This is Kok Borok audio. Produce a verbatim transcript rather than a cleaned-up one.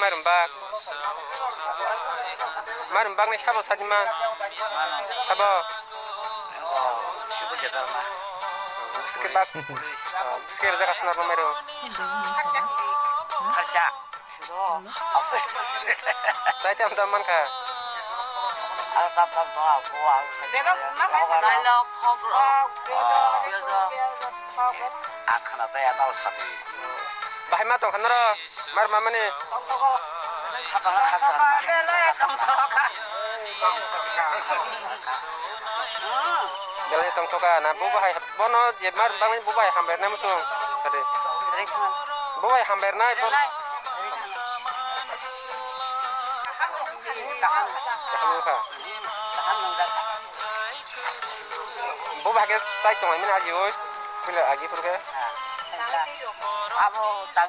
Mar bak. Mar bak ni sabo sajima. Sabo. Sibu Debbarma. Bwswk bak. Bwswk rwjak aswk narwk mairo. Harsa. Chai tam tam mankha. Aro tam tam tong, abo ang sa. Bebak ma khai sa. Dailok, hok rok. Ah. Ang khana tai ano sati. Bahai ma tong kha noro, mar mamani. Khapang khasa. Belai tong thoka na, bo bahai, bono je mar bangni bo bahai hambai na musung. Tadi. Bo bahai hambai na. Kaham wngkha. Bo bahai khe chai tongmani agi oi. Puila agi phuru khe. Abo tang